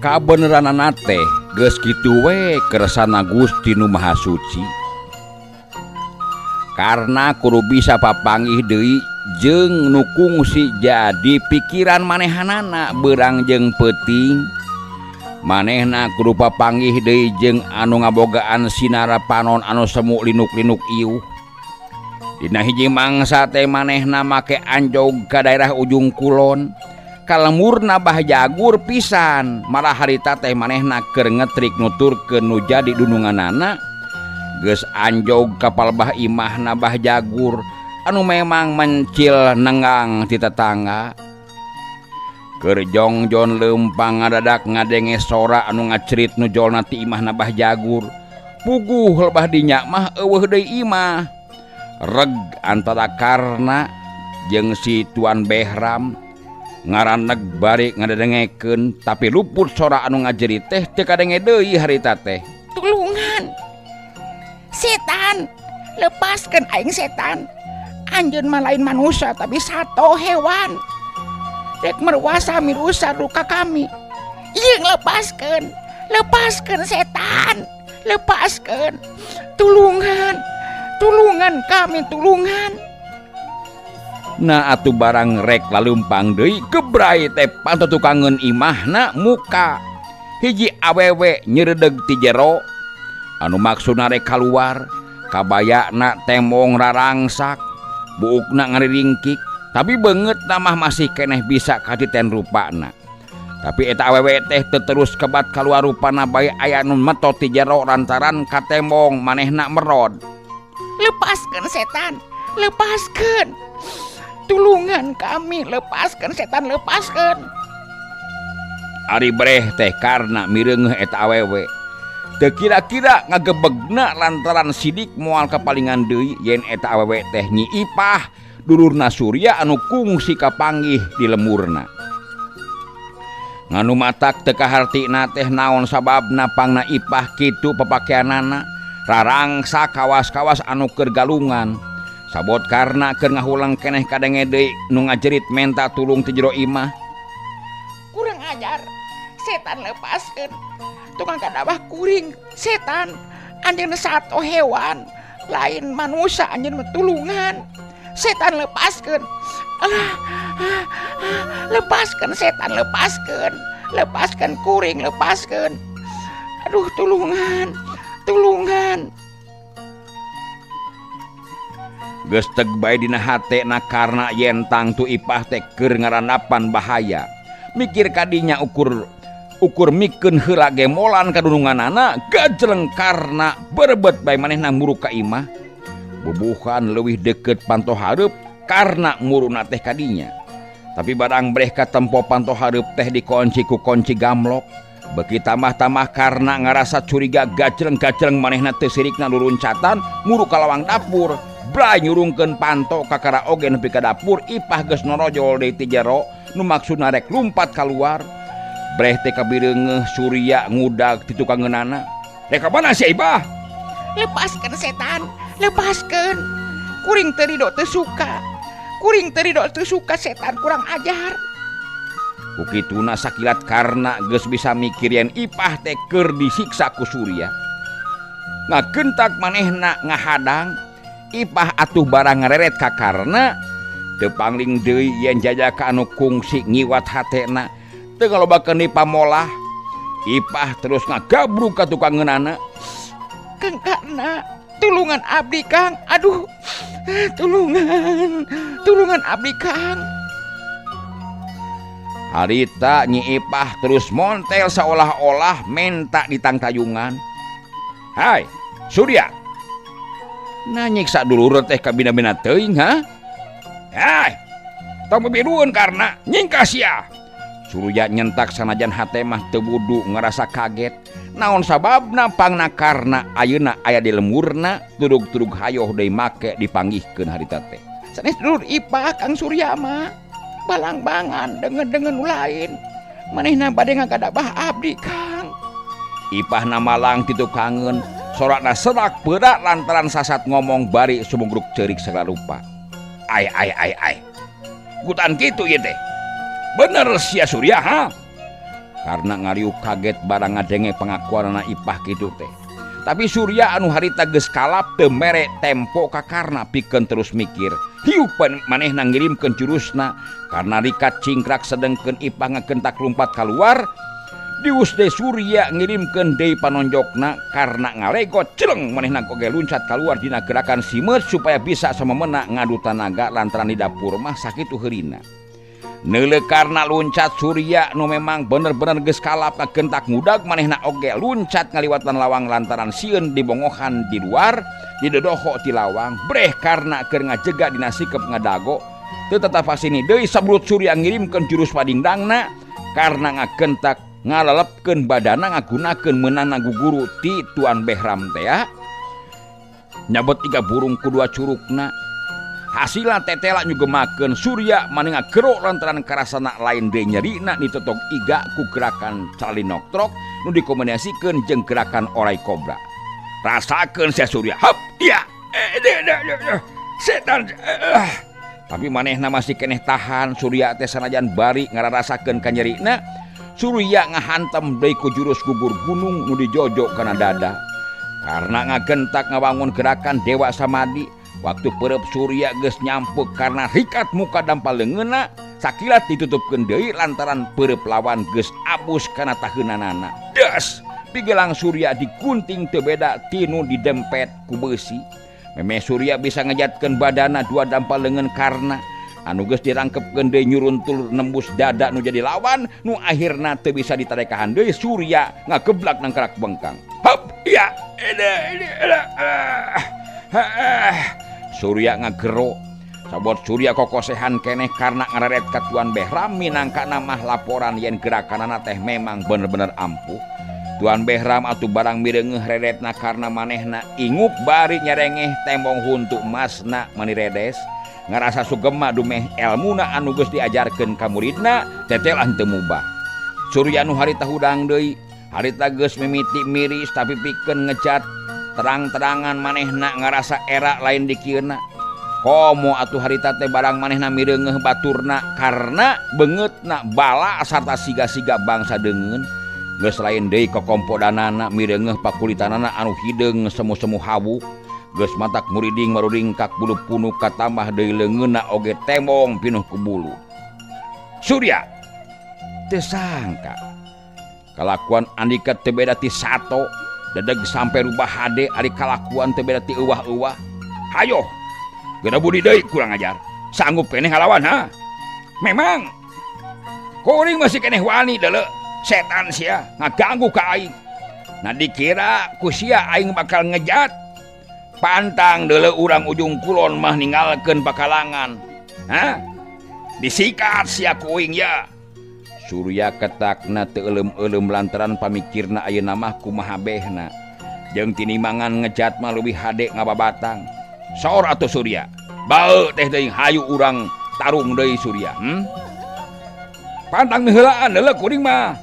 Kabeneranana teh geus kitu we kersana Gusti Nu Maha Suci. Karena kudu bisa papanggih deui jeung nu kungsi jadi pikiran manehanana beurang jeung peuting. Manehna kudu papanggih deui jeung anu ngabogaan sinara panon anu semu linuk-linuk iuh. Dina hiji mangsa teh manehna make anjog ka daerah Ujung Kulon. Ka lemurna Bah Jagur pisan, malah harita teh manehna keur ngetrik nuturkeun nu jadi dununganana. Geus anjog ka palebah imahna Bah Jagur anu memang mencil nenggang ti tetangga. Keur jongjon leumpang ngadadak ngadenge sora anu ngacerit nu jolna ti imahna Bah Jagur. Puguh lebah dinya mah eueuh deui imah. Reg antara Karna jeung si Tuan Behram ngaraneg bari ngadengekeun, tapi luput sora anu ngajerit teh teu kadenge deui harita teh. Tulungan. Setan, lepaskan aing setan. Anjeun mah lain manusia tapi sato hewan. Rek meruasa mirusa luka kami. Ieu lepaskan, lepaskan setan, lepaskan. Tulungan, tulungan kami, tulungan. Nah atuh barang rek laleumpang deui gebray teh panto tukangeun imahna muka. Hiji awewe nyeredeg ti jero anu maksudna rek kaluar, kabayana tembong rarangsak, buukna ngariringkik, tapi beungeutna mah masih keneh bisa katiten rupana. Tapi eta awewe teh teu terus kebat kaluar rupana bae aya nu metot ti jero lantaran ka tembong manehna merod. Lepaskan setan, lepaskan. Tulungan kami, lepaskan setan, lepaskan. Ari breh teh karena mireungeuh eta awewe. Teu kira-kira ngagebegna lantaran sidik moal kapalingan deui yen eta awewe teh Nyi Ipah dulurna Surya anu kungsi kapanggih di lemurna. Nganu matak teu kahartina teh naon sababna pangna Ipah kitu papakeanana rarangsa kawas-kawas anu keur galungan. Sabot karna keur ngahulang keneh kadenge deui nu ngajerit menta tulung ti jero imah. Kurang ajar, setan lepaskeun. Tukang kadabah kuring, setan. Anjeun sato hewan, lain manusia anjeun mah tulungan. Setan lepaskeun. Alah, ah, ah, lepaskeun setan, lepaskeun. Lepaskeun kuring, lepaskeun. Aduh, tulungan, tulungan. Geus teg bae dina hatena karna yen tangtu Ipah teh keur ngarandapan bahaya. Mikir kadinya ukur mikeun heula gemolan kadununganana gajleng karna berebet bae manehna muru ka imah. Bubuhan leuwih deukeut panto hareup karna muruna teh kadinya. Tapi barang breh katempo panto hareup teh dikunci ku kunci gamlok. Beki tambah-tambah karna ngarasa curiga gajleng-gajleng manehna teu sirikna luluncatan muru ka lawang dapur. Bray nyurungkeun panto kakara oge nepi ka dapur. Ipah geus norojol deui ti jero nu maksudna rek lumpat kaluar. Breh teh kabireungeuh Surya ngudag ti tukangeunana. Rek ka mana sia Ipah? Lepaskeun setan, lepaskeun. Kuring teu ridho teu suka. Kuring teu ridho teu suka setan kurang ajar. Ku kituna sakilat karna geus bisa mikir yen Ipah teh keur disiksa ku Surya. Ngagentak manehna ngahadang. Ipah atuh barang ngareret ka karna teu pangling deui yen jajaka anu kungsi ngiwat hatena teu ngalobakeun deui pamolah. Ipah terus ngagabrug ka tukangeunana. Kang Karna, tulungan abdi Kang. Aduh, tulungan, tulungan abdi Kang. Harita Nyi Ipah terus montel seolah-olah menta ditangtayungan. Hai, Surya. Nah nyiksa dulur teh kabina-bina teuing ha? Hai, tong bebirueun karna nyingkah sia. Surya nyentak sanajan hate mah teu wudu ngarasa kaget. Naon sababna pangna karna ayeuna aya di lemurna turug-turug hayoh deui make dipanggihkeun harita teh. Sanes dulur Ipah Kang Surya mah balangbangan dengen-dengen nu lain. Manehna bade ngagadabah abdi Kang. Ipah na malang ti tukangeun, sorakna serak peurak lantaran sasat ngomong bari sumunggruk ceurik sagala rupa. Ai ai ai ai. Gutan kitu ieu teh. Bener sia Surya ha? Karena ngariuk kaget barang ngadenge pengakuanana Ipah kitu teh. Tapi Surya anu harita geus kalap teu mere tempo ka Karna pikeun terus mikir. Hiup manehna ngirimkeun jurusna karena rikat cingkrak sedengkeun Ipah ngagentak lumpat keluar. Dius deui Surya ngirimkeun deui panonjokna karena ngalegot celeng manehna oge luncat keluar dina gerakan simeut supaya bisa samemena ngadu tanaga lantaran di dapur mah sakitu heurina. Neuleuh karena luncat Surya nu memang bener-bener geus kalap ngagentak ngudag manehna oge luncat ngaliwatan lawang lantaran sieun dibongohan di luar didodoho ti lawang breh karena keur ngajega dina sikep ngadago teu tetap sini deui sabrut Surya ngirimkeun jurus padingdangna karena ngagentak ngalelepkeun badana ngagunakeun meunangna guguru ti Tuan Behram teh ya. Nyabet tiga burung ku dua curugna. Hasilna tetela nyugemakeun Surya mani ngagerok lantaran karasana lain deui nyerina ditotok iga ku gerakan calinoktrok nu dikombinasikeun jeung gerakan orai kobra. Rasakeun sia Surya. Hap, iya. Setan. Tapi manehna masih keneh tahan Surya teh sanajan bari ngararasakeun kanyerina. Surya ngahantem deui ku jurus gugur gunung nu dijojok kana dada. Karena ngagentak ngawangun gerakan Dewa Samadi, waktu perep Surya geus nyampuk karena rikat muka dampal leungeunna, sakilat ditutupkeun deui lantaran perep lawan geus abus kana taheunanana. Das, pigelang Surya digunting teu beda tinu didempet ku beusi. Memeh Surya bisa ngejatkeun badana dua dampal leungeun karena anu geus dirangkepkeun deui nyuruntul nembus dada nu jadi lawan nu akhirna teu bisa ditarekahan deui Surya ngageblak nangkarak bengkang. Hop, iya, Surya ngagero. Sabot Surya kokosehan keneh karena ngareret ka Tuan Behram minangkana mah laporan yen gerakanana teh memang bener-bener ampuh. Tuan Behram atuh barang mireungeuh reretna karena manehna inguk bari nyarengeh tembong huntu masna mani redes. Ngarasa sugema dumeh elmuna anu geus diajarkeun ka muridna tetelah teu mubah. Surya nu harita hudang deui, harita geus mimiti miris tapi pikeun ngejat terang-terangan manehna ngarasa era lain dikieuna. Komo atuh harita teh barang manehna mireungeuh baturna karena beungeutna bala sarta siga-siga bangsa deungeun. Geus lain deui kokompodanana mireungeuh pakulitanana anu hideung semu-semu hawu. Geus matak muriding maruringkak bulu punuk katambah deui leungeunna oge tembong pinuh ku bulu. Surya teu sangka kalakuan Andika teu beda ti sato dedeg sampai rubah hade ari kalakuan teu beda ti euwah-euwah. Hayoh geuna budi deui kurang ajar. Sanggup keneh ngalawan ha? Memang kuring masih keneh wani deuleu setan sia ngaganggu ka aing. Nah dikira ku sia aing bakal ngejat. Pantang deuleu urang ujung kulon mah ninggalkeun pakalangan. Hah? Disikat sia kuing ya. Surya ketakna teu euleum-euleum lantaran pamikirna ayeuna mah kumaha behna. Jeung tinimangan ngejat mah leuwih hade ngababatang. Saur atuh Surya. Bae teh deui hayu urang tarung deui Surya. Pantang miheulaan deuleu kuring mah.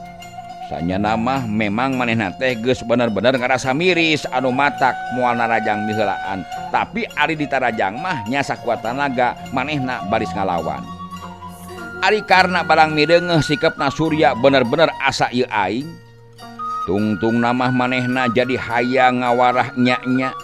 Sanyana mah memang manehna teh geus bener-bener ngarasa miris anu matak moal narajang miheulaan. Tapi ari ditarajang mah nya sakuat tanaga manehna baris ngalawan. Ari karna barang mireungeuh sikepna Surya bener-bener asa ieu aing. Tungtungna mah manehna jadi hayang ngawarah nya-nya.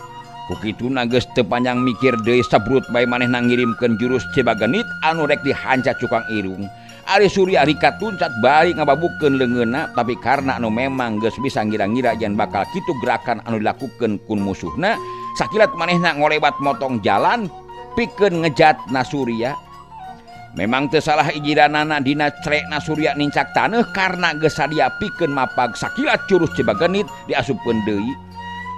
Ku kituna geus teu panjang mikir deui sabrut bae manehna ngirimkeun jurus Cibagenit anu rek dihanca cukang irung. Ari Surya rikat tuncat bari ngababukeun leungeunna tapi karena anu memang geus bisa ngira-ngira yen bakal kitu gerakan anu dilakukeun ku musuhna, sakilat manehna ngolebat motong jalan pikeun ngejatna Surya. Memang teu salah ijiranana dina crekna Surya nincak taneuh karena geus sadia pikeun mapag sakilat jurus Cibagenit diasupkeun deui.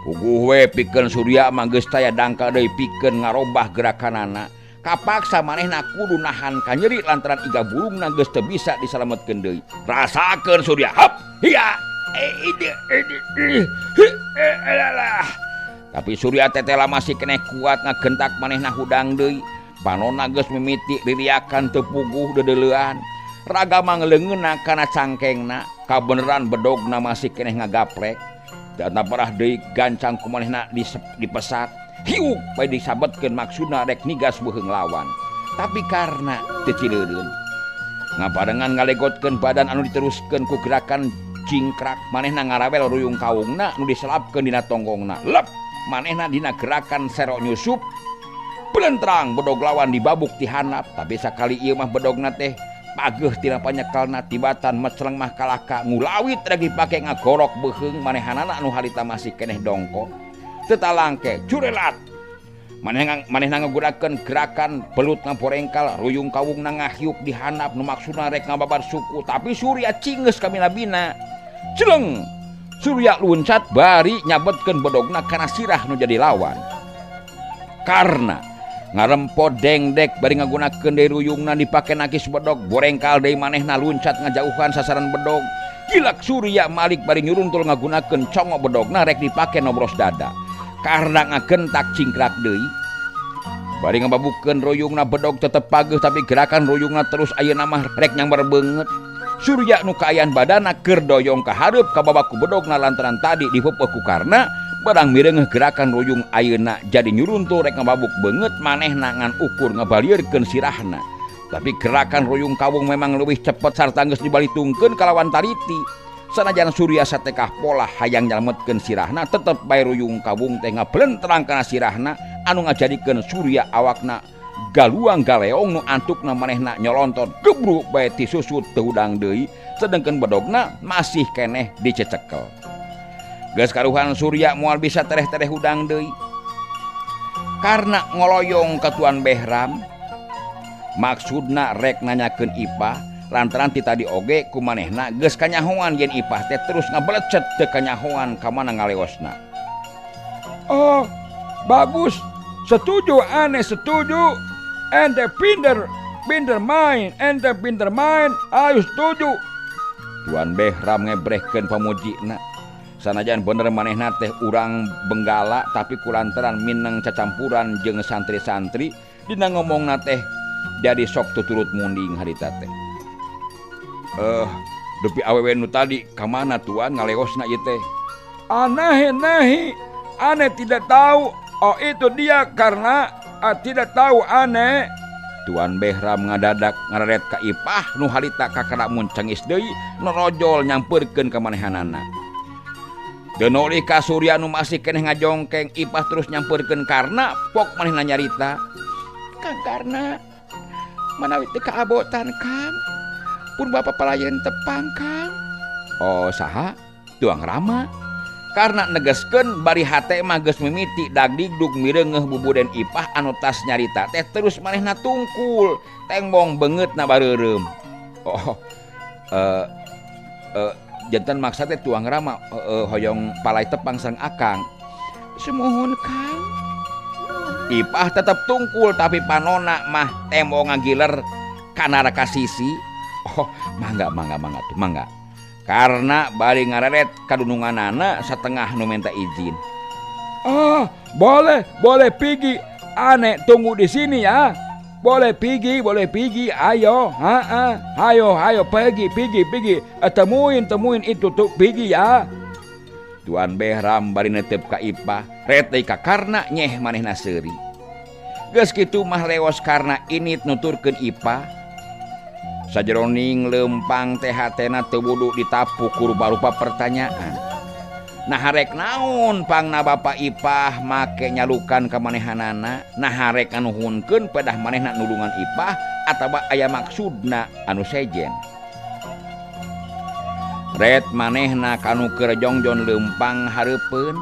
Puguh we pikeun Surya mah geus taya dangkal deui pikeun ngarobah gerakanana. Kapaksa manehna kudu nahan kanyeri lantaran iga burungna geus teu bisa disalametkeun deui. Rasakeun Surya. Hop, hiya. Tapi Surya tetela masih keneh kuat ngagentak manehna hudang deui. Panonna geus mimiti ririakan teu puguh deudeulean. Raga mangleungeunna kana cangkengna, kabeneran bedogna masih keneh ngagaplek. Dan parah deui gancang ku manehna dipesat. Hiuk bae disabetkeun maksudna rek nigas beuheung lawan. Tapi karena teu cileureun. Ngabarengan ngalegotkeun badan anu diteruskeun ku gerakan cingkrak manehna ngarawel ruyung kawungna nu diselapkeun dina tonggongna. Lep manehna dina gerakan serok nyusup belentrang bedog lawan dibabuk ti handap tapi sakali ieu mah bedogna teh pageuh tina panyekelna tibatan meceleng mah kalaka ngulawit lagi pake ngagorok beuheung manehanana anu harita masih keneh dongko teu talangke curelat manehna ngagurakeun gerakan belut ngaborengkal ruyung kawungna ngahiuk di handap nu maksudna rek ngababar suku tapi Surya cingeus kaminabina celeng Surya luncat bari nyabetkeun bedogna kana sirah nu jadi lawan karena ngarempo dengdek bari ngagunakeun deui ruyungna dipake nakis bedog borengkal deui manehna luncat ngajauhan sasaran bedog gilak Surya malik bari nyuruntul ngagunakeun congo bedogna rek dipake nobros dada karena ngagentak cingkrak deui bari ngababukeun ruyungna bedog tetep pageuh tapi gerakan ruyungna terus ayeuna mah rek nyamber beungeut Surya nu kaayaan badana keur doyong ka hareup kababak ku bedogna lantaran tadi dipeupeut ku Karna barang mireungeuh gerakan ruyung ayeuna jadi nyuruntul rek ngababuk beungeut manehna ngan ukur ngabalieurkeun sirahna tapi gerakan ruyung kawung memang leuwih cepet sarta geus dibalitungkeun kalawan taliti sanajan Surya satekah pola hayang nyalametkeun sirahna tetep bae ruyung kawung teh ngablentrang kana sirahna anu ngajadikeun Surya awakna galuang galeong nu antukna manehna nyolontot gebruk bae ti susut teu hudang deui sedengkeun bedogna masih keneh dicecekel. Geus karuhan Surya moal bisa tereh-tereh hudang deui karena ngoloyong ka Tuan Behram maksudna rek nanyakeun Ipah lantaran ti tadi oge ku manehna geus kanyahoan yen Ipah teh terus ngabelecet teu kanyahoan ka mana ngalewosna. Oh, bagus. Setuju, aneh setuju. Ente pinter, pinter main, ente pinter main. Ayo setuju. Tuan Behram ngebrehkeun pamujina. Sanajan bener manehna teh urang Benggala tapi kulantaran mineng cacampuran jeung santri-santri dina ngomongna teh jadi sok tuturut munding harita teh. Dupi awewe nu tadi ka mana tuan ngalewosna ieu teh? Aneh nahi, aneh tidak tahu. Oh itu dia karena tidak tahu aneh. Tuan Behram ngadadak ngararet ka Ipah nu harita kakara mun cengis deui norojol nyampeurkeun ka manehanana. Teu nolih ka Surya nu masih keneh ngajongkeng Ipah terus nyampeurkeun Karna pok manehna nyarita. Kang Karna manawi teu kaabotan Kang pun bapa palayeun tepang Kang. Oh saha? Tuang Rama. Karena negeskeun bari hate mah geus mimiti dagdigdug mireungeuh bubuden Ipah anu tas nyarita teh terus manehna tungkul tengbong beungeutna bareureum. Oh janten maksa teh Tuang Rama hoyong palai tepang sareng Akang. Sumuhun Kang. Ipah tetep tungkul tapi panona mah tembong ngagiler kana raka sisi. Oh mangga mangga mangga tuh mangga. Karena bari ngareret kadununganana satengah nu minta izin. Ah, boleh, boleh pigi. Aneh tunggu di sini ya. Boleh pigi, ayo. Ha, ayo, ayo pergi, pigi, pigi. Temuin, temuin itu tuh pigi ya. Tuan Behram bari netep ka Ipah, ret deui ka Karna nyeh manehna seuri. Geus kitu mah leos Karna init nuturkeun Ipah. Sajeroning lempang teh hatena teu wudu ditapuk ku rupa-rupa pertanyaan. Nah harek naon pangna Bapa Ipah make nyalukan ka manehanana, nah harek nganuhunkeun pedah manehna nulungan Ipah atawa aya maksudna anu sejen. Ret manehna kanu keur jongjon lempang hareupeun.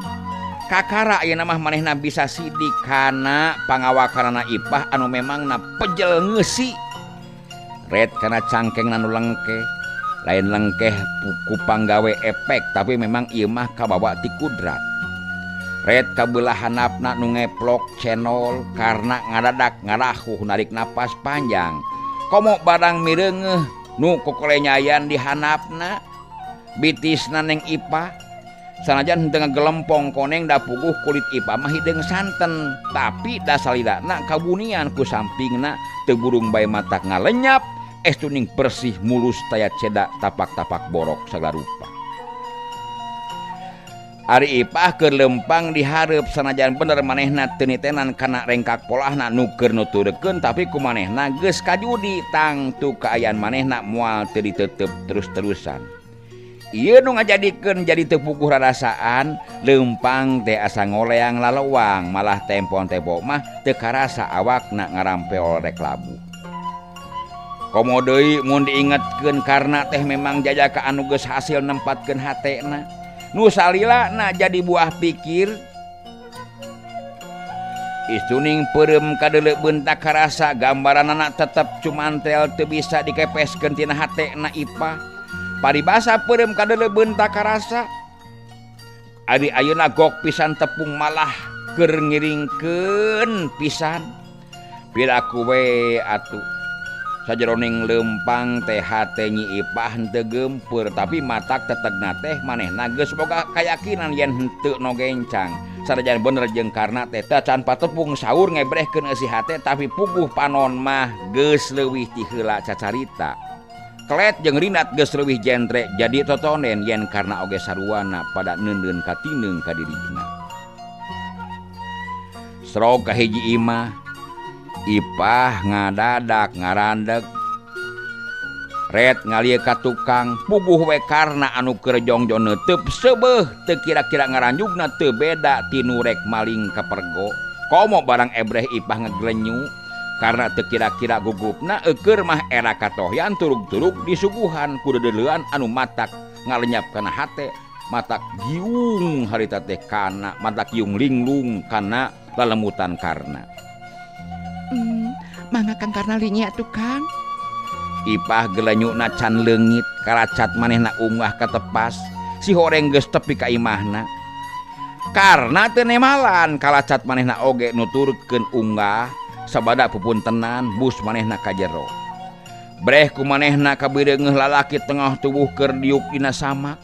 Kakara ayeuna mah manehna bisa sidik kana pangawakanana Ipah anu memangna pejel ngeusi. Ret kana cangkeng nu lengkeh, lain lengkeh ku panggawe efek tapi memang ieu mah kabawa ti kudrat. Ret kabelah handapna nu ngeplok cenol karena ngadadak ngarahuh narik napas panjang. Komo barang mireungeuh nu kokolenyayan di handapna bitisna neng Ipah. Sanajan henteu ngagelempong koneng da puguh kulit Ipah mah hideung santen tapi dasalidana kabunian ku sampingna teu burung bae matak ngalenyap estuning bersih mulus taya cedak tapak-tapak borok sagala rupa. Ari Ipah keur lempang dihareup sanajan bener manehna teu nitenan kana rengkak polahna nu keur nuturkeun tapi ku manehna geus kajudi tangtu kaayaan manehna moal teu ditetep terus-terusan. Ieu nu ngajadikeun jadi teu puguh rarasaan lempang teh asa ngoleang lalewang malah tempon-tempo mah teu karasa awakna ngarampeol rek labuh. Komo deui mun diingetkeun karna teh memang jajaka anu geus hasil nempatkeun hatena. Nu salilana jadi buah pikir. Istuning peureum kadeuleu beuntak karasa gambaranana tetep cumantel teu bisa dikepeskeun tina hatena Ipah. Paribasa peureum kadeuleu beuntak karasa. Ari ayeuna gok pisan tepung malah keur ngiringkeun pisan. Piraku we atuh. Sajeroning lempang teh hate Nyi Ipah henteu geumpeur tapi matak tetegna teh manehna geus boga kayakinan yen henteu no gencang. Sanajan bener jeung Karna teh tacan patepung saur ngebrehkeun eusi hate tapi puguh panon mah geus leuwih ti heula cacarita. Kelet jeung Rinat geus leuwih jentre jadi totonen yen Karna oge saruana pada neundeun katineung ka dirina. Srog ka hiji imah Ipah ngadadak ngarandeg ret ngalieu ka tukang puguh we Karna anu keur jongjon neuteup seubeuh teu kira-kira ngaranjugna teu beda ti nu rek maling ka pergo. Komo barang ebreh Ipah ngeglenyu karena teu kira-kira gugupna eukeur mah era katohyan turug-turug disuguhan ku deudeulean anu matak ngalenyap kana hate matak giung harita teh kana matak giung linglung kana lalemutan Karna. Mangga Kang Karna linya atuh Kang. Ipah gelenyukna can leungit karacat manehna unggah katepas si horeng geus tepi ka imahna. Karna teu nemalan kalacat manehna oge nuturkeun unggah sabada pupuntenan bus manehna ka jero. Breh ku manehna kabireungeuh lalaki tengah tubuh keur diuk dina samak.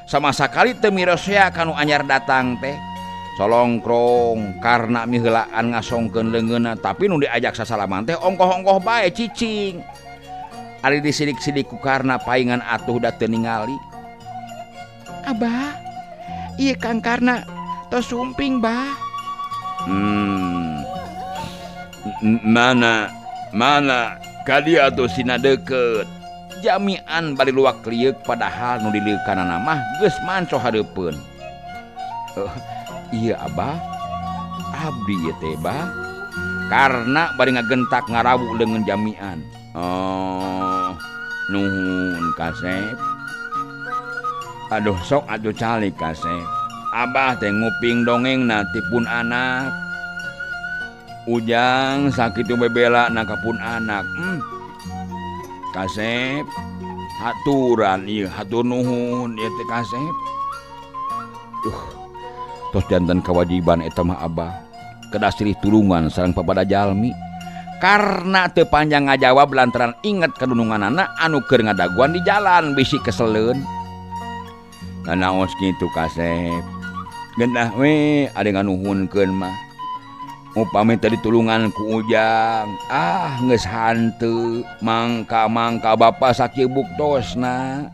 Sama sakali teu mirosea ka nu anyar datang teh. Solongkrong karena miheulaan ngasongkeun leungeunna tapi nu diajak sasalaman teh ongkoh-ongkoh bae cicing. Ari disidik-sidik ku Karna paingan atuh da teu ningali. Abah, ieu Kang Karna tos sumping bah. Mana mana ka dieu atuh sina deukeut. Jamian bari luak lieuk padahal nu dileukanana mah geus manco hareupeun. Iya abah, abdi ieu teh bah. Karna bari ngagentak ngarawu leungeun jamian. Oh, nuhun kasep. Aduh sok atuh calik kasep. Abah teh nguping dongengna ti pun anak. Ujang sakitu bebela na ka pun anak. Kasep, haturan ieu hatur nuhun ieu teh kasep. Duh. Tos jantan kewajiban eta mah abah kedah silih tulungan sareng papada jalmi. Karna teu panjang ngajawab lantaran inget kadununganana anu keur ngadaguan di jalan bisi keseleun. Nanaos kitu kasep. Genah we ada nganuhunkeun mah. Upami teu ditulungan ku Ujang, ah geus hanteu mangka-mangka bapa sakieu buktosna.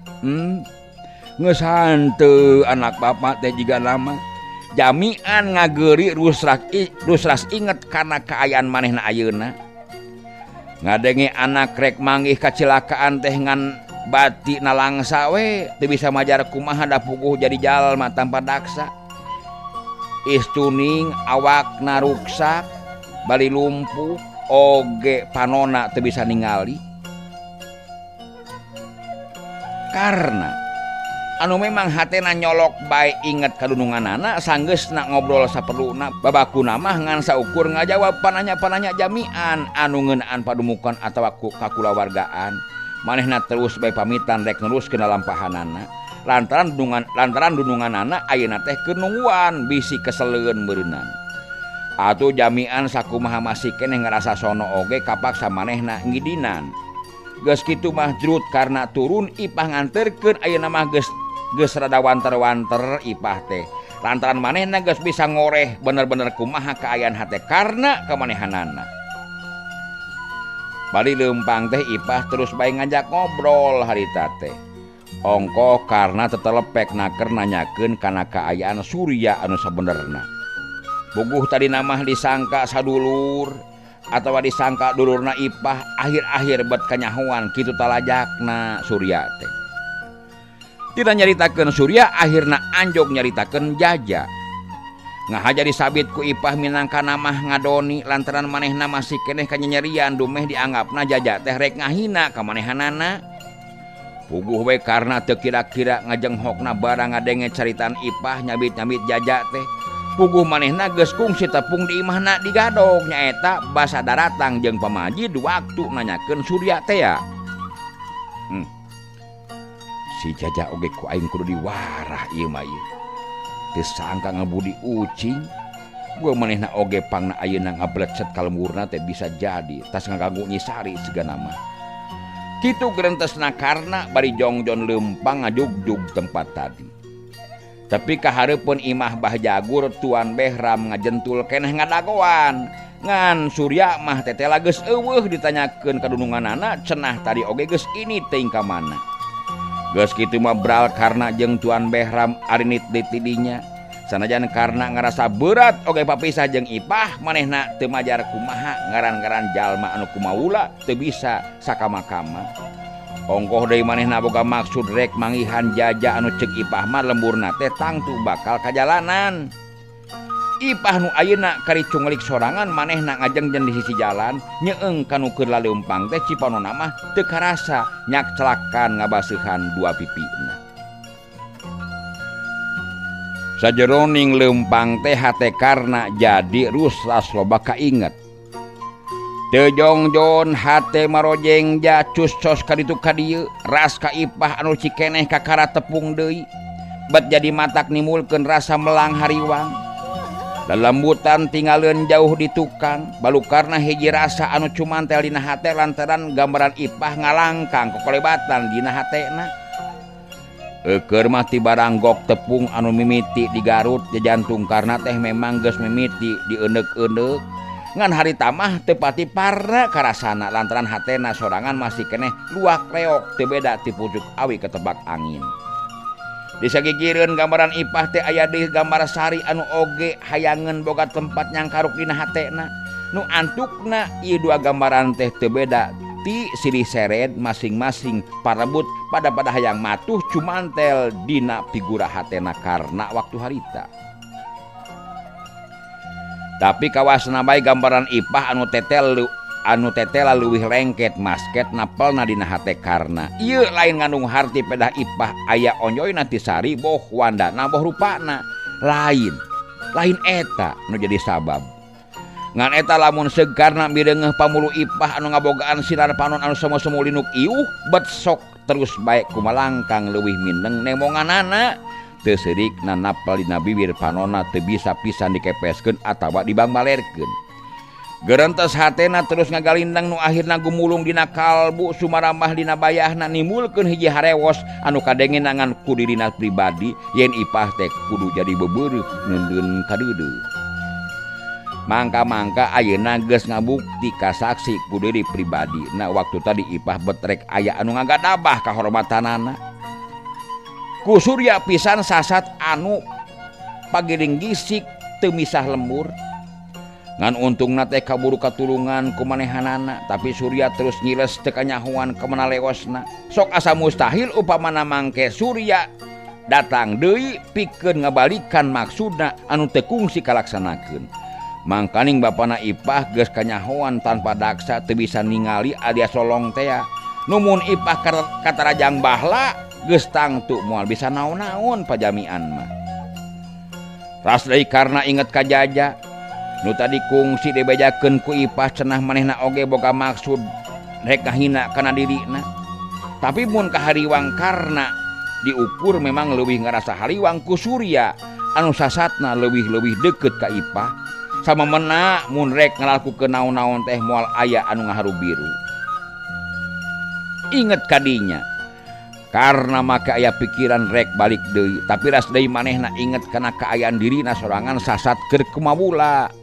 Geus hanteu anak bapak teh jiga lama. Jamian ngageuri rusras inget kana kaayaan manehna ayeuna. Ngadenge anak rek manggih kacilakaan teh ngan bati nalangsa we teu bisa majar kumaha da puguh jadi jalma tanpa daksa. Istuning awakna ruksak bali lumpuh oge panona teu bisa ningali. Karna anu memang hatena nyolok bae inget kadununganana sanggeusna ngobrol saperluna babakuna mah ngan saukur ngajawab pananya-pananya jamian anu ngeunaan padumukan atawa kakulawargaan. Manehna terus bae pamitan rek neruskeun lalampahanana lantaran dununganana ayeuna teh keur nungguan bisi keseleun meureunnan. Atuh jamian sakumaha masih keneh ngarasa sono oge kapaksa manehna ngidinan. Geus kitu mah jrut karena turun Ipah nganterkeun ayeuna mah geus rada wanter-wanter Ipah teh. Lantaran manehna geus bisa ngoreh bener-bener kumaha kaayaan hate karena kamanehanana. Bari leumpang teh Ipah terus bae ngajak ngobrol harita teh. Ongkoh karena tetelepek naker nanyakeun kana kaayaan Surya anu sabenerna. Puguh tadi namah disangka sadulur atawa disangka dulurna Ipah, akhir-akhir bet kanyahoan kitu talajakna Surya teh. Tidak nyaritakeun Surya, akhirna anjog nyaritakeun Jaja. Ngahaja disabit ku Ipah minangka namah ngadoni lantaran manehna masih keneh kanyanyerian dumeh dianggapna Jaja teh rek ngahina ka manehanana. Puguh we karena teu kira-kira ngajenghokna barang ngadenge caritaan Ipah nyabit-nyabit Jaja teh. Puguh manehna geus kungsi tepung di imahna digadog nyaeta basa daratang jeung pamajid waktu nanyakeun Surya teh ya. Si Jaja oge ku aing kudu diwarah ieu mah ieu. Teu sangka ngabudi ucing. Gua manehna oge pangna ayeuna ngablecet ka lemburna teh bisa jadi tas ngaganggu Nyi Sari sigana mah. Kitu gerentesna karna bari jongjon leumpang ngajugjug tempat tadi. Tapi kahareupeun imah Bah Jagur Tuan Behram ngajentul keneh ngadagoan. Ngan Surya mah tetela geus eueuh ditanyakeun kadununganana cenah tadi oge geus ini teuing ka mana. Geus kitu mah bral karna jeung Tuan Behram arinit di dinya. Sanajan karna ngarasa berat oge papisah jeung Ipah manehna teu majar kumaha ngaran-ngaran jalma anu kumaula teu bisa sakama-kama. Ongkoh deui manehna boga maksud rek manggihan Jaja anu ceuk Ipah mah lemburna teh tangtu bakal kajalanan. Ipah nu ayeuna kari cunglik sorangan manehna ngajengjen di sisi jalan nyeeng kanu keur laleumpang teh cipanona mah teu karasa nyak celakan ngabaseuhan dua pipina. Sajeroning leumpang teh hate karna jadi ruslas loba kainget. Teu jongjon hate marojeng jacus cos kaditu kadieu ras ka Ipah anu cikeneh kakara tepung deui. Bet jadi matak nimulkeun rasa melang hariwang. Lelembutan tinggaleun jauh di tukang balukarna hiji rasa anu cumantel dina hate lantaran gambaran Ipah ngalangkang kokolebatan dina hatena. Eukeur mah ti baranggok tepung anu mimiti di Garut jajantung karna teh memang geus mimiti dieneuk-eneuk. Ngan harita mah teu pati parna karasana lantaran hatena sorangan masih keneh luak leok teu beda ti pucuk awi ketebak angin. Disagigireun gambaran Ipah teh aya deui gambar Sari anu oge hayangeun boga tempat nyangkaruk dina hatena. Nu antukna ieu dua gambaran teh teu beda ti silih sered masing-masing parebut pada-pada hayang matuh cumantel dina figura hatena karna waktu harita. Tapi kawasna bae gambaran Ipah anu tetel anu tetela leuwih lengket masket napelna dina hate karna. Ieu lain ngandung harti pedah Ipah aya onjoyna ti Sari boh wandana boh rupana. Lain, lain eta nu jadi sabab. Ngan eta lamun seug karna mireungeuh pamulu Ipah anu ngabogaan sinar panon anu semu-semu linuk iuh bet sok terus bae kumalangkang leuwih mindeng nemonganana. Teu seurikna napel dina bibir panonna teu bisa pisan dikepeskeun atawa dibangbalerkeun. Gerentes hatena terus ngagalindang nu akhirna gumulung dina kalbu sumarambah dina bayahna nimulkeun hiji harewos anu kadenge ngan ku dirina pribadi yen Ipah teh kudu jadi bebeureuh neundeun kadeudeuh. Mangka-mangka ayeuna geus ngabukti kasaksi ku diri pribadi na waktu tadi Ipah betrek aya anu ngagadabah kahormatanana. Ku Surya pisan sasat anu pagiring gisik teu misah lembur. Ngan untungna teh kaburu katulungan ku manehanana, tapi Surya terus nyiles teu kanyahoan ka mana lewosna. Sok asa mustahil upamana mangke Surya datang deui pikeun ngabalikan maksudna anu teu kungsi kalaksanakeun. Mangkaning bapana Ipah geus kanyahoan tanpa daksa teu bisa ningali alias lolong tea. Numun Ipah katarajang bahla geus tangtu moal bisa naon-naon pajamian mah. Ras deui karna inget ka Jaja nu tadi kungsi dibejakeun ku Ipah cenah manehna oge boga maksud rek ngahina kana dirina. Tapi mun kahariwang karna diukur memang leuwih ngarasa hariwang ku Surya anu sasatna leuwih-leuwih deukeut ka Ipah. Sama mena mun rek ngalakukeun naon-naon teh moal aya anu ngaharu biru. Inget kadinya karena maka aya pikiran rek balik deui, tapi ras deui manehna inget kana kaayaan dirina sorangan sasat keur kumawula.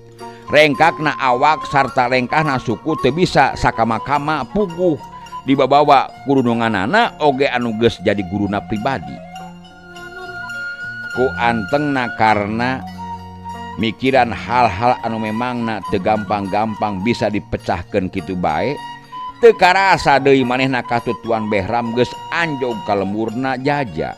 Rengkakna awak sarta lengkahna suku teu bisa sakama-kama puguh. Dibabawa gurununganana oge anu geus jadi guruna pribadi. Ku antengna karena mikiran hal-hal anu memangna teu gampang-gampang bisa dipecahkeun kitu bae, teu karasa deui manehna katut Tuan Behram geus anjog ka lemburna Jaja.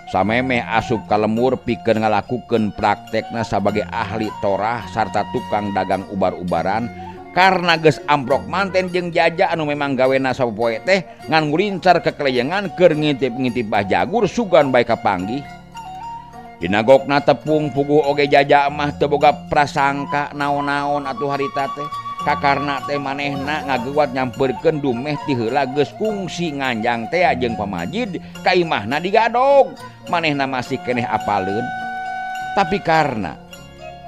Samemeh asup ka lembur pikeun ngalakukeun praktekna sabagai ahli torah sarta tukang dagang ubar-ubaran, karena geus amprok manten jeung Jaja anu memang gawena sapopoe teh ngan ngurincar kekeleyengan keur ngintip-ngintip Bah Jagur sugan bae kapanggih. Dinagokna tepung puguh oge Jaja mah teu boga prasangka naon-naon atuh harita teh. Kakarna teh manehna ngageuwat nyampeurkeun dumeh ti heula geus kungsi nganjang teh jeung pamajid ka imahna digadog. Manehna masih keneh apaleun. Tapi karena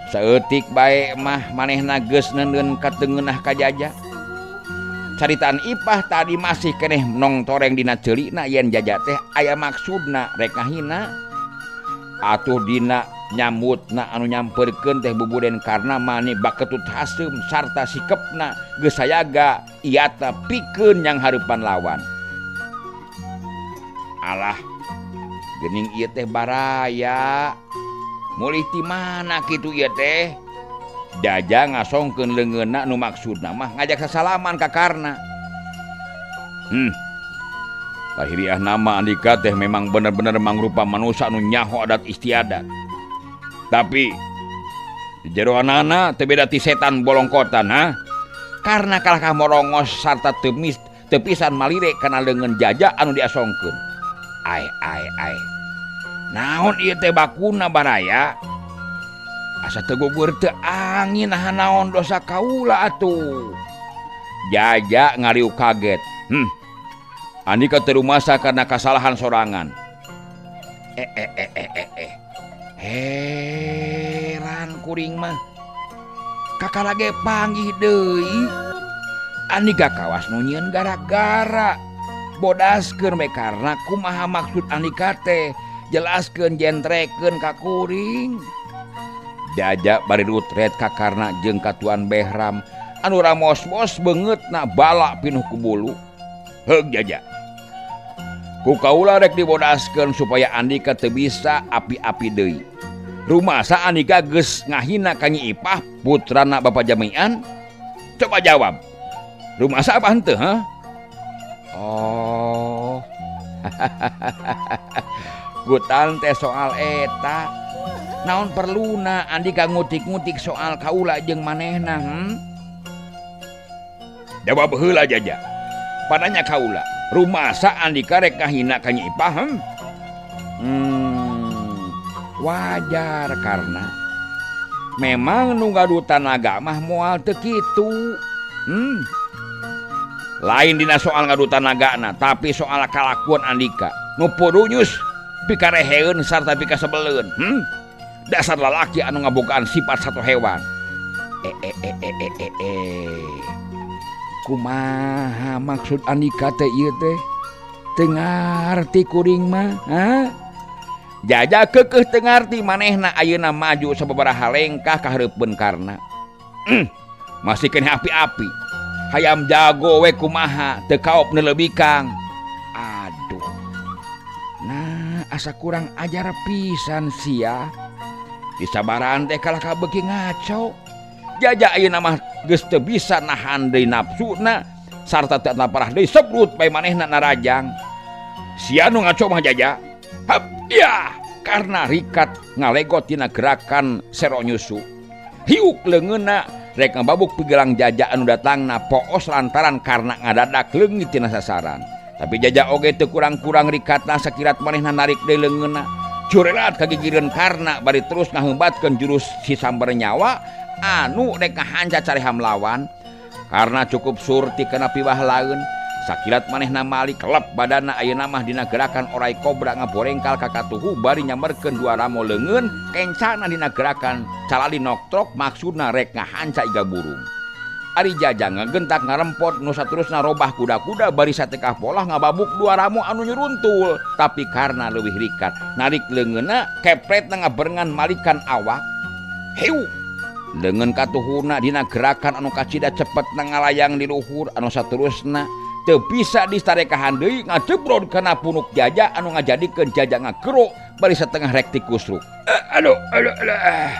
saeutik bae mah manehna geus neundeun katengeunah ka Jaja. Caritaan Ipah tadi masih keneh nongtoreng dina ceulina yen Jaja teh aya maksudna rek ngahina. Atuh dina nyambutna anu nyamperkeun teh bubuden karena mani baketut haseum sarta sikepna geus sayaga iata pikeun yang hareupan lawan. Alah, geuning ieu teh baraya. Mulih ti mana kitu ieu teh? Jaja ngasongkeun leungeunna nu maksudna mah ngajak sasalaman ka Karna. Lahiriah nama Andika teh memang bener-bener mangrupa manusia anu nyaho adat istiadat. Tapi di jeroanana teu beda ti setan bolongkotan, ha? Karena kalah ka morongos sarta teu pisan malire kana leungeun Jaja anu diasongkeun. Ai ai ai. Naon ieu teh bakuna baraya? Asa teu gugur teu angin naha naon dosa kaula atuh. Jaja ngariuk kaget. Andika teu rumasa karena kasalahan sorangan. Heran kuring mah. Kakara ge panggih deui. Andika kawas nu nyieun gara-gara. Bodaskeun we karna kumaha maksud Andika teh. Jelaskeun jentrekeun ka kuring. Jaja bari rutret ka Karna jeung ka Tuan Behram anu ramos-mos beungeutna bala pinuh ku bulu. Heug Jaja. Ku kaula rek dibodaskeun supaya Andika teu bisa api-api deui. Rumasa Andika geus ngahina ka Nyi Ipah putrana Bapak Jamian? Coba jawab. Rumasa apa henteu, ha? Oh. Gutan teh soal eta. Naon perluna Andika ngutik-ngutik soal kaula jeung manehna, Jawab heula Jaja. Padanya kaula, rumasa Andika rek ngahina ka Nyi Ipah, Wajar karena memang nu gaduh tanaga mah moal teu kitu. Lain dina soal ngadu tanagana, tapi soal kalakuan Andika nu purunyus pikareheun sarta pikasebeleun. Dasar lalaki anu ngabogaan sifat satu hewan. Kumaha maksud Andika teh ieu teh? Teu ngarti kuring mah, ha? Jaja keukeuh teu ngarti manehna ayeuna maju sababaraha lengkah ka hareupeun Karna. Masih keneh api-api. Hayam jago we kumaha teu kaop neuleubi kang. Aduh. Nah, asa kurang ajar pisan sia. Disabaran teh kalah ka beuki ngaco. Jaja ayeuna mah geus teu bisa nahan deui nafsuna sarta teu parah deui sebrut bae manehna narajang. Sia nu ngaco mah Jaja. Hap ya, karena rikat ngalegot tina gerakan sero nyusu. Hiuk leungeunna rek ngababuk pigelang Jaja anu datangna poos lantaran karena ngadadak leungit tina sasaran. Tapi Jaja oge teu kurang-kurang rikatna sakirat manehna narik deui leungeunna. Curelat kagigireun karna bari terus ngaheumbatkeun jurus si sambar nyawa anu rek ngahanca careham lawan. Karena cukup surti kana piwah laeun, sakilat manehna malik kelep badana ayeuna mah dina gerakan orai kobra ngaborengkal ka katuhu bari nyamberkeun dua ramo leungeun kencana dina gerakan calali noktrok maksudna rek ngahanca iga burung. Ari Jaja ngagentak ngarempot nu saterusna robah kuda-kuda bari satekah polah ngababuk dua ramo anu nyuruntul. Tapi karena leuwih rikat narik leungeunna kepretna ngaberengan malikan awak. Hiu. Leungeun katuhuna dina gerakan anu kacida cepet na ngalayang di luhur anu saterusna teu bisa distarekahan deui ngajebrod kana punuk Jaja anu ngajadikeun Jaja ngagero bari satengah rek tikusruk. Aduh aduh aduh.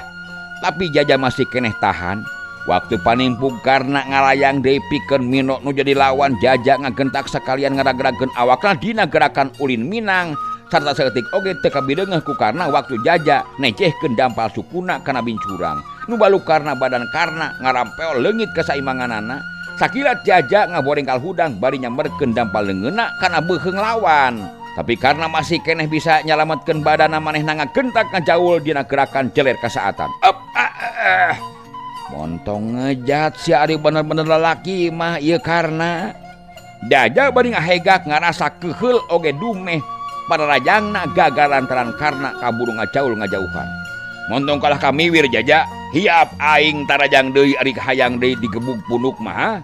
Tapi Jaja masih keneh tahan. Waktu panimpug karena ngalayang deui pikeun Mino nu jadi lawan Jaja ngagentak sakalian ngaragrageun awakna dina gerakan ulin minang sarta saeutik oge teu kabideungeuh ku Karna waktu Jaja necehkeun dampal sukuna kana bincurang. Nu balu karna badan Karna ngarampeol leungit kasaimbanganana. Sakilat Jaja ngaborengkal hudang bari nyamberkeun dampal leungeunna kana beuheung lawan. Tapi karena masih keneh bisa nyalametkeun badana manehna ngagentak ngajaul dina gerakan jeler kasaatan. Up, ah, ah. Montong ngejat si ari bener-bener lalaki mah ieu Karna. Jaja bari ngahegak ngarasa keuheul oge dumeh pararajangna gagal lantaran Karna kaburu ngajaul ngajauhan. Montong kalah kamiwir Jaja, hiap aing tarajang deui ari hayang deui digebug punuk mah.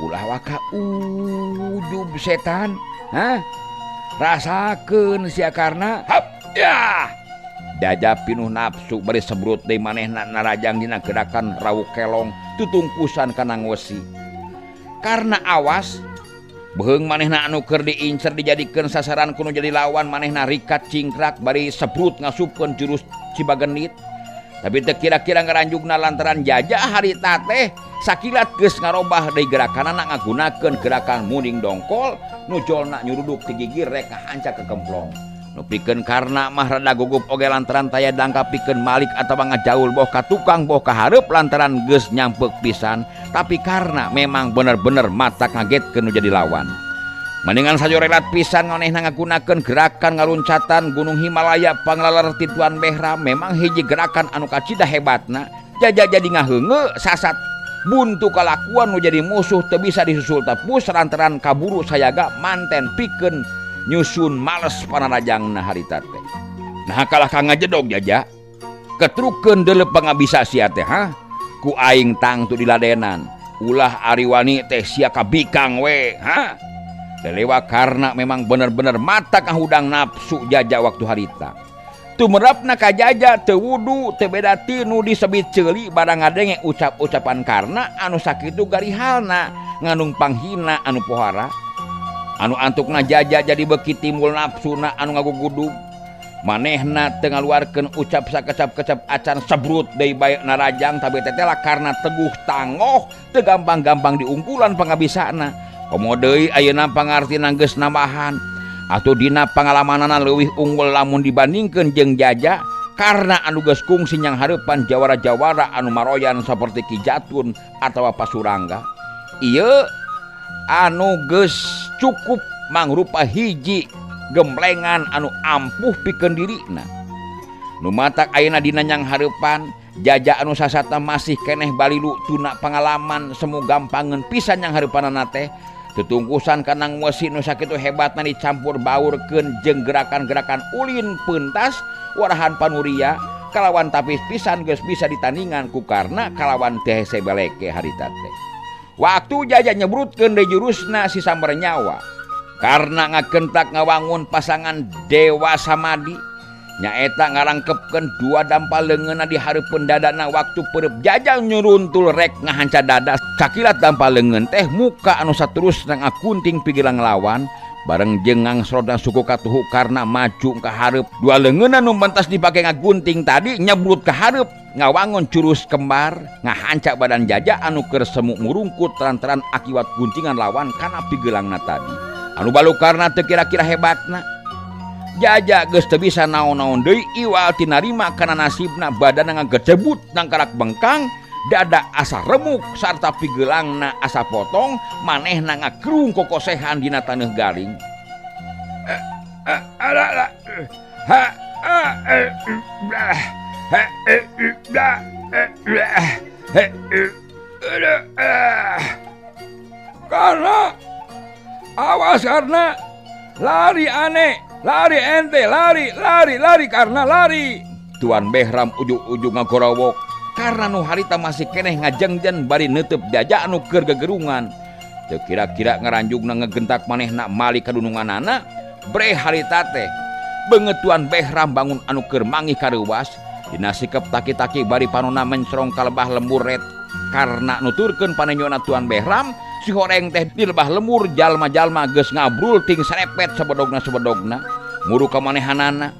Ulah waka ujub setan, hah? Rasakeun sia Karna. Hap, ya. Jaja pinuh nafsu bari sebrut deui manehna narajang dina gerakan rawuk kelong tutungkusan kana ngwesi. Karna awas beuheung manehna anu keur diincer dijadikeun sasaran kuno jadi lawan manehna rikat cingkrak bari sebrut ngasupkeun jurus Cibagenit. Tapi teu kira-kira ngaranjugna lantaran Jaja harita teh sakilat geus ngarobah deui gerakanana ngagunakeun gerakan muning dongkol nu jolna nyuruduk ti gigir rek ngahanca ke kemplong. Nu pikeun Karna mah rada gugup oge lantaran taya dangka pikeun malik atawa ngajaul boh ka tukang boh ka hareup lantaran geus nyampeuk pisan, tapi Karna memang bener-bener mata ngagetkeun nu jadi lawan. Mendingan sajorelat pisan manehna ngagunakeun gerakan ngaluncatan Gunung Himalaya panglalar ti Tuan Behram memang hiji gerakan anu kacida hebatna. Jaja jadi ngaheungeu sasat buntu kalakuan nu jadi musuh teu bisa disusul tepus lantaran kaburu sayaga manten pikeun nyusun males panarajangna harita teh. Nah kalah ka ngajedog Jaja. Ketrukeun deuleu pangabisa sia teh ha? Ku aing tangtu diladenan. Ulah ari wani teh sia kabikang we, ha? Lelewa karena memang bener-bener mata kahudang nafsu Jaja waktu harita. Tumerapna ka Jaja teu wudu teu beda ti nu disebut ceuli barang ngadenge ucap-ucapan Karna anu sakitu garihalna nganung panghina anu pohara. Anu antukna Jaja jadi beuki timbul nafsuna anu ngagugudug. Manehna teu ngaluarkeun ucap sakecap-kecap acan sebrut deui bae narajang tapi tetela karena teguh tangoh teu gampang-gampang diungkulan pangabisana. Komo deui ayeuna pangartina geus nambahan atuh dina pangalamanana leuwih unggul lamun dibandingkeun jeung Jaja karena anu geus kungsi nyang hareupan jawara-jawara anu maroyan saperti Ki Jatun atawa Pasurangga. Ieu anu geus cukup mangrupa hiji gemblengan anu ampuh pikeun dirina. Nu matak ayeuna dina nyang hareupan Jaja anu sasatna masih keneh balilu tuna pangalaman semu gampangeun pisan nyang hareupanana teh. Tutungkusan kana ngwesi nu sakitu hebatna dicampur baurkeun jeung gerakan-gerakan ulin peuntas warahan panuria kalawan tapis pisan geus bisa ditandingan ku Karna kalawan teh hese beleke harita teh. Waktu Jaja nyebrutkeun deui jurusna si samber nyawa. Karna ngagentak ngawangun pasangan Dewa Samadi nyaeta ngarangkepkeun dua dampal leungeunna di hareupeun dadana waktu peureub Jaja nyuruntul rek ngahanca dada sakilat dampal leungeun teh muka anu saterusna ngakunting pigilang lawan bareng jeung ngangsrodna suku katuhu Karna maju ka hareup dua leungeunna nu mentas dipake ngagunting tadi nyebrut ka hareup ngawangun jurus kembar ngahanca badan Jaja anu keur semu murungkut lantaran akibat guntingan lawan kana pigelangna tadi. Anu balu Karna teu kira-kira hebatna Jaja geus teu bisa naon-naon deui iwal tinarima kana nasibna badanna ngagecebut nangkarak bengkang dada asa remuk sarta pigelangna asa potong manehna ngagerung kokosehan dina taneuh garing. Karna, awas Karna, lari aneh. Lari ente, lari, lari, lari karena lari. Tuan Behram ujug-ujug ngagorowok karena nu harita masih keneh ngajengjen bari neuteub Jaja anu keur gegerungan. Teu kira-kira ngaranjugna ngegentak manehna malik kadununganana, breh harita teh. Beungeut Tuan Behram bangun anu keur mangih kareuwas, Dina sikep taki-taki bari panona mencrong ka lebah lembur ret karena nuturkeun panenjona Tuan Behram si horeng teh di lebah lembur jalma-jalma geus ngabrul ting serepet sebedogna-sebedogna muru ka manehanana.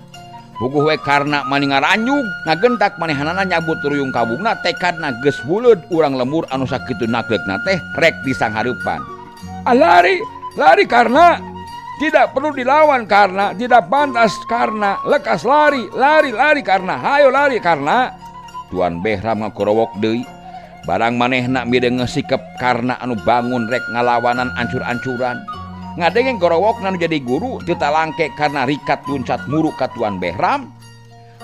Puguh we karena mani ngaranjug ngagentak manehanana nyabut ruyung kabungna tekadna geus buleud urang lembur anu sakitu nagleukna teh rek disanghareupan. Ah, lari, lari karena tidak perlu dilawan karena tidak pantas karena lekas lari, lari, lari karena hayo lari karena Tuan Behram ngakorowok deui barang manehna mideungeun sikep karena anu bangun rek ngalawanan ancur-ancuran. Ngadenge gorowokna nu jadi guru teu talangke karena rikat luncat muru ka Tuan Behram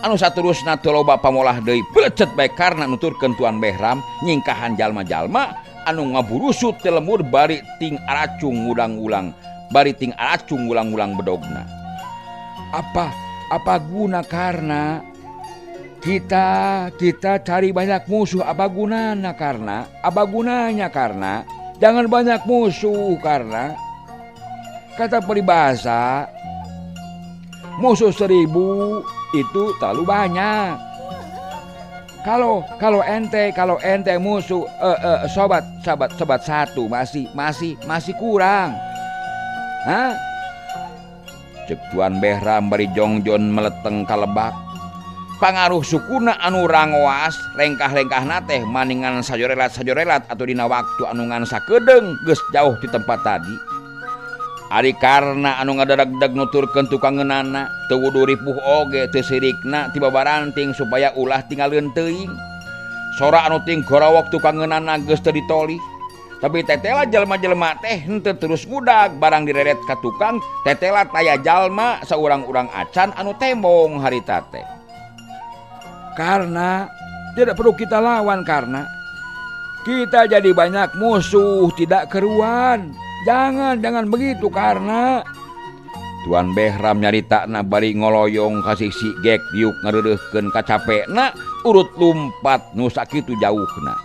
anu saterusna teu loba pamolah deui pelecet bae karena nuturkeun Tuan Behram nyingkahan jalma-jalma anu ngaburusut teu lembur bari ting aracung ngulang-ulang bari ting aracung ngulang-ulang bedogna. Apa guna karena kita cari banyak musuh, apa gunanya karena, apa gunanya karena jangan banyak musuh karena kata peribahasa musuh 1000 itu terlalu banyak. Kalau ente musuh sobat satu masih kurang. Hah? Cek Tuan Behram bari jongjon meleteng kalebak. Pangaruh sukuna anu rangoas lengkah-lengkahna teh maningan sajorelat-sajorelat atau dina waktu anu ngan sakedeung geus jauh di tempat tadi. Ari karna anu ngadadagdag nuturkeun tukangeunana teu wudu ripuh oge teu sirikna tiba baranting supaya ulah tinggalkeun teuing. Sora anu ting gorowok tukangeunana geus teu ditolih. Tapi tetela jelema-jelema teh henteu terus ngudag barang direret ka tukang tetela taya jalma saurang-urang acan anu tembong harita teh. Karena tidak perlu kita lawan karena kita jadi banyak musuh tidak keruan. Jangan, jangan begitu karena Tuan Behram nyaritakna bari ngoloyong ka sisi gek diuk ngareureuhkeun kacapekna urut lumpat nu sakitu jauhna.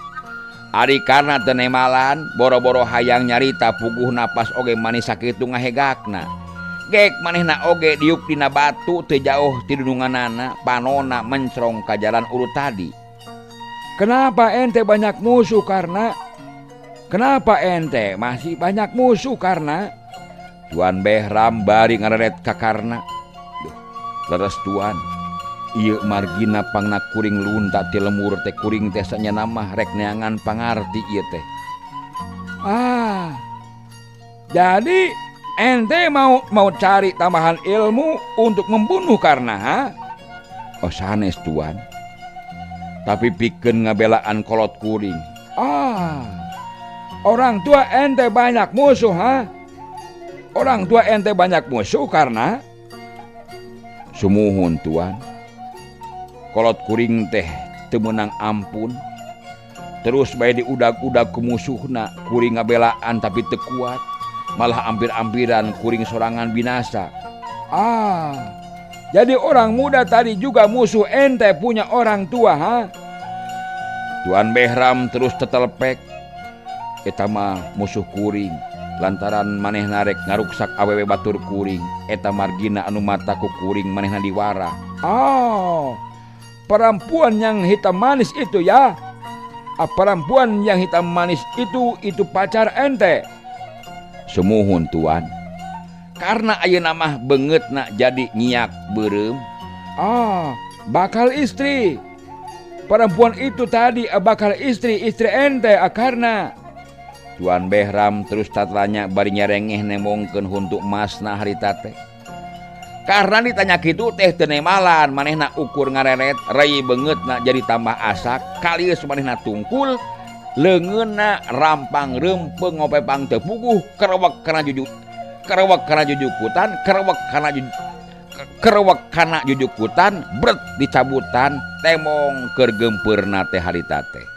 Ari karna teu nemalan boro-boro hayang nyarita puguh napas oge manis sakitu ngahegakna. Gek manehna oge diuk dina batu teu jauh ti dununganana panona mencrong ka jalan urut tadi. Kenapa ente banyak musuh karena? Kenapa ente masih banyak musuh karena? Tuan Behram bari ngareret ka Karna. Duh, leres Tuan. Ieu margina pangna kuring lunta ti lemur teh kuring teh sanyana mah rek neangan pangarti ieu teh. Ah. Jadi ente mau cari tambahan ilmu untuk membunuh Karna, ha? Oh sanes Tuan. Tapi pikeun ngabelaan kolot kuring. Ah. Orang tua ente banyak musuh, ha? Orang tua ente banyak musuh karena? Sumuhun Tuan. Kolot kuring teh teu meunang ampun. Terus bae diudag-udag ku musuhna, kuring ngabelaan tapi teu kuat. Malah ampir-ampiran kuring sorangan binasa. Ah. Jadi orang muda tadi juga musuh ente punya orang tua, ha? Tuan Behram terus tetelepek. Eta mah musuh kuring lantaran manehna rek ngaruksak awewe batur kuring eta margina anu mata ku kuring manehna diwara. Oh, perempuan yang hitam manis itu ya. Ah, perempuan yang hitam manis itu pacar ente. Sumuhun Tuan. Karena ayeuna mah beungeutna jadi nyiak beureum. Ah, bakal istri. Perempuan itu tadi bakal istri ente karena Tuan Behram terus tatlanya bari nyarengeh nemongkeun huntu emasna harita teh. Karena ditanya kitu teh teu nemalan manehna ukur ngareret rai beungeutna jadi tambah asak kalius manehna tungkul leungeunna rampang reumpeng ngopepang teu puguh kerewek kana jujuk kerewek kana jujukutan kerewek kana kerewek kana jujukutan bret dicabutan temong keur gempeurna teh harita teh.